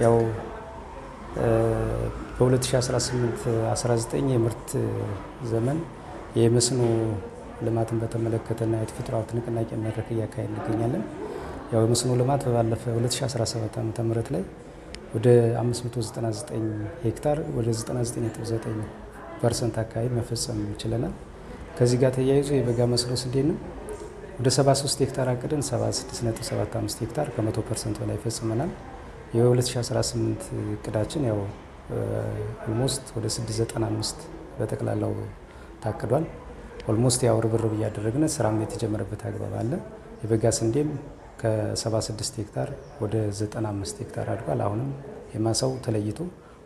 ያው በ2018 19 የምርት ዘመን የመስኖ ልማትን በተመለከተና የተፈጥሮ ሀብት ንቅናቄ መድረክ እያካሄድ እንገኛለን። ያው የመስኖ ልማት በባለፈ 2017 ዓ.ም ላይ ወደ 599 ሄክታር ወደ 99.9% አካባቢ መፈጸም ችለናል። ከዚህ ጋር ተያይዞ የበጋ መስኖ ስንዴንም ወደ 73 ሄክታር አቅደን 76.75 ሄክታር ከ100% በላይ ፈጽመናል። የ2018 እቅዳችን ያው almost ወደ 695 በጠቅላላው ታቅዷል። Almost ያው ርብርብ እያደረግን ስራም የተጀመረበት አግባብ አለ። የበጋ ስንዴም ከ76 ሄክታር ወደ 95 ሄክታር አድጓል። አሁንም የማሳው ተለይቶ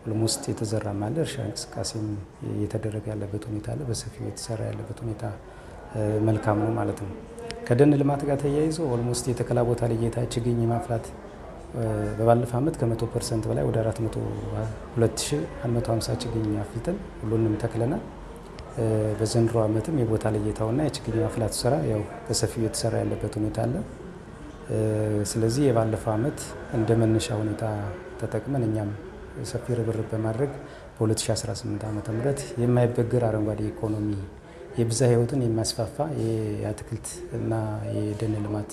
almost የተዘራም አለ። እርሻ እንቅስቃሴም እየተደረገ ያለበት ሁኔታ አለ። በሰፊው የተሰራ ያለበት ሁኔታ መልካም ነው ማለት ነው። ከደን ልማት ጋር ተያይዞ almost የተከላ ቦታ ልየታ፣ ችግኝ ማፍላት በባለፈው ዓመት ከ100% በላይ ወደ 402,150 ችግኝ አፍልተን ሁሉንም ተክለናል። በዘንድሮ ዓመትም የቦታ ልየታውና የችግኝ ማፍላቱ ስራ ያው በሰፊው የተሰራ ያለበት ሁኔታ አለ። ስለዚህ የባለፈው ዓመት እንደ መነሻ ሁኔታ ተጠቅመን እኛም ሰፊ ርብርብ በማድረግ በ2018 ዓመተ ምህረት የማይበገር አረንጓዴ ኢኮኖሚ የብዝሃ ሕይወትን የሚያስፋፋ የአትክልት እና የደን ልማት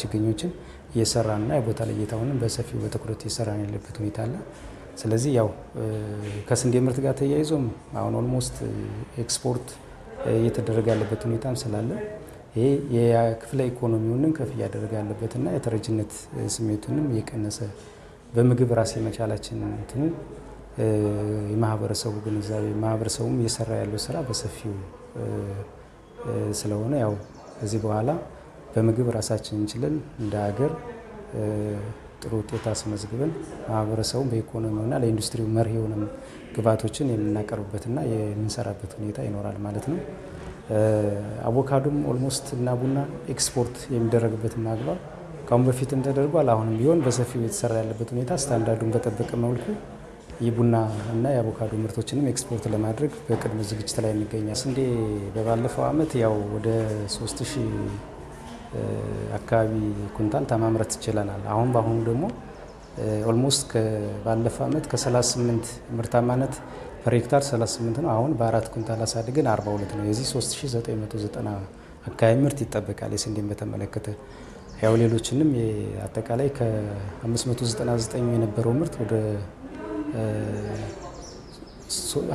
ችግኞችን እየሰራንና የቦታ ልየታውንም በሰፊው በትኩረት እየሰራን ያለበት ሁኔታ አለ። ስለዚህ ያው ከስንዴ ምርት ጋር ተያይዞም አሁን almost export እየተደረገ ያለበት ሁኔታም ስላለ ይሄ የክፍለ ኢኮኖሚውንም ከፍ እያደረገ ያለበትና የተረጅነት ስሜቱንም እየቀነሰ በምግብ ራስ የመቻላችን እንትኑ የማህበረሰቡ ግንዛቤ ማህበረሰቡም እየሰራ ያለው ስራ በሰፊው ስለሆነ ያው ከዚህ በኋላ በምግብ ራሳችንን ችለን እንደ ሀገር ጥሩ ውጤት አስመዝግበን ማህበረሰቡን በኢኮኖሚውና ለኢንዱስትሪው መርህ የሆኑ ግብአቶችን የምናቀርብበትና የምንሰራበት ሁኔታ ይኖራል ማለት ነው። አቮካዶም almost እና ቡና ኤክስፖርት የሚደረግበትን አግባብ ከአሁን በፊትም ተደርጓል። አሁንም ቢሆን በሰፊው የተሰራ ያለበት ሁኔታ ስታንዳርዱን በጠበቀ መልኩ የቡና እና የአቮካዶ ምርቶችንም ኤክስፖርት ለማድረግ በቅድመ ዝግጅት ላይ እንገኛለን። ስንዴ በባለፈው ዓመት ያው ወደ 3000 አካባቢ ኩንታል ማምረት ችለናል። አሁን በአሁኑ ደግሞ almost ባለፈው ዓመት ከ38 ምርታማነት per ሄክታር 38 ነው። አሁን በ4 ኩንታል አሳድገን 42 ነው። የዚህ 3990 አካባቢ ምርት ይጠበቃል። የስንዴን በተመለከተ ያው ሌሎችንም አጠቃላይ ከ599 የነበረው ምርት ወደ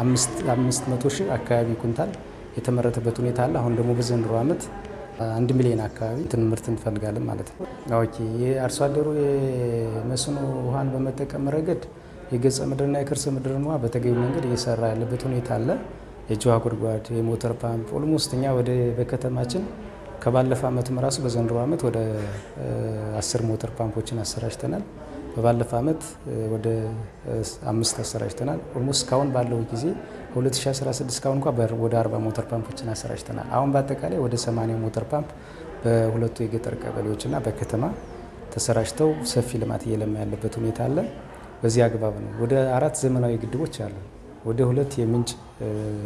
500 ሺህ አካባቢ ኩንታል የተመረተበት ሁኔታ አለ። አሁን ደግሞ በዘንድሮ ዓመት 1 ሚሊዮን አካባቢ ምርት እንፈልጋለን ማለት ነው። Okay፣ የአርሶ አደሩ የመስኖ ውሃን በመጠቀም ረገድ የገጸ ምድርና የከርሰ ምድርን ውሃ በተገቢ መንገድ እየሰራ ያለበት ሁኔታ አለ። የእጅ ውሃ ጉድጓድ፣ የሞተር ፓምፕ almost እኛ ወደ በከተማችን ከባለፈ ዓመትም ራሱ በዘንድሮ ዓመት ወደ 10 ሞተር ፓምፖችን አሰራጭተናል። በባለፈ ዓመት ወደ 5 አሰራጭተናል። Almost እስካሁን ባለው ጊዜ 2016 እስካሁን እንኳን ወደ 40 ሞተር ፓምፖችን አሰራጭተናል። አሁን በአጠቃላይ ወደ 80 ሞተር ፓምፕ በሁለቱ የገጠር ቀበሌዎችና በከተማ ተሰራጭተው ሰፊ ልማት እየለማ ያለበት ሁኔታ አለ። በዚህ አግባብ ነው ወደ 4 ዘመናዊ ግድቦች አሉ። ወደ 2 የምንጭ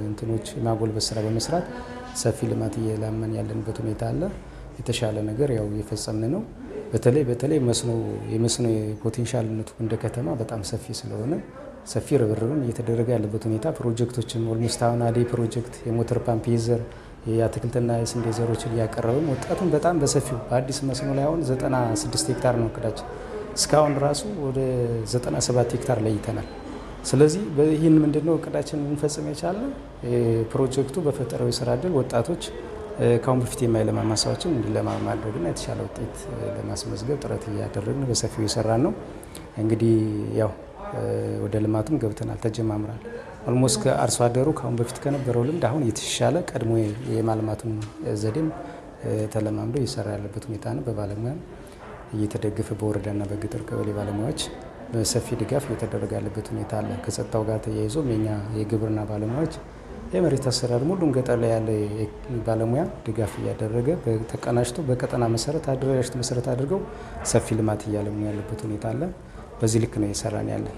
እንትኖች የማጎልበት ስራ በመስራት ሰፊ ልማት እየለማን ያለንበት ሁኔታ አለ። የተሻለ ነገር ያው እየፈጸምን ነው። በተለይ መስኖ የመስኖ potential ነቱ እንደ ከተማ በጣም ሰፊ ስለሆነ ሰፊ ርብርብም እየተደረገ ያለበት ሁኔታ ፕሮጀክቶችም almost አሁን አደይ ፕሮጀክት የሞተር ፓምፕ የዘር የአትክልትና የስንዴ ዘሮችን እያቀረበም ወጣቱን በጣም በሰፊው በአዲስ መስኖ ላይ አሁን 96 ሄክታር ነው እቅዳችን። እስካሁን ራሱ ወደ 97 ሄክታር ለይተናል። ስለዚህ ይህን ምንድነው እቅዳችን ልንፈጽም የቻልነው ፕሮጀክቱ በፈጠረው የስራ እድል ወጣቶች ካሁን በፊት የማይለማ ማሳዎችን እንዲለማ ማድረግና የተሻለ ውጤት ለማስመዝገብ ጥረት እያደረግን በሰፊው እየሰራን ነው። እንግዲህ ያው ወደ ልማቱም ገብተናል፣ ተጀማምራል። Almost ከአርሶ አደሩ ካሁን በፊት ከነበረው ልምድ አሁን የተሻለ ቀድሞ የማልማቱን ዘዴም ተለማምዶ እየሰራ ያለበት ሁኔታ ነው። በባለሙያም እየተደገፈ በወረዳና በገጠር ቀበሌ ባለሙያዎች በሰፊ ድጋፍ እየተደረገ ያለበት ሁኔታ አለ። ከጸጥታው ጋር ተያይዞም የኛ የግብርና ባለሙያዎች የመሬት አሰራር ሁሉም ገጠር ላይ ያለ ባለሙያ ድጋፍ እያደረገ ተቀናጅቶ በቀጠና መሰረት አደረጃጀት መሰረት አድርገው ሰፊ ልማት እያለሙ ያለበት ሁኔታ አለ። በዚህ ልክ ነው እየሰራን ያለን።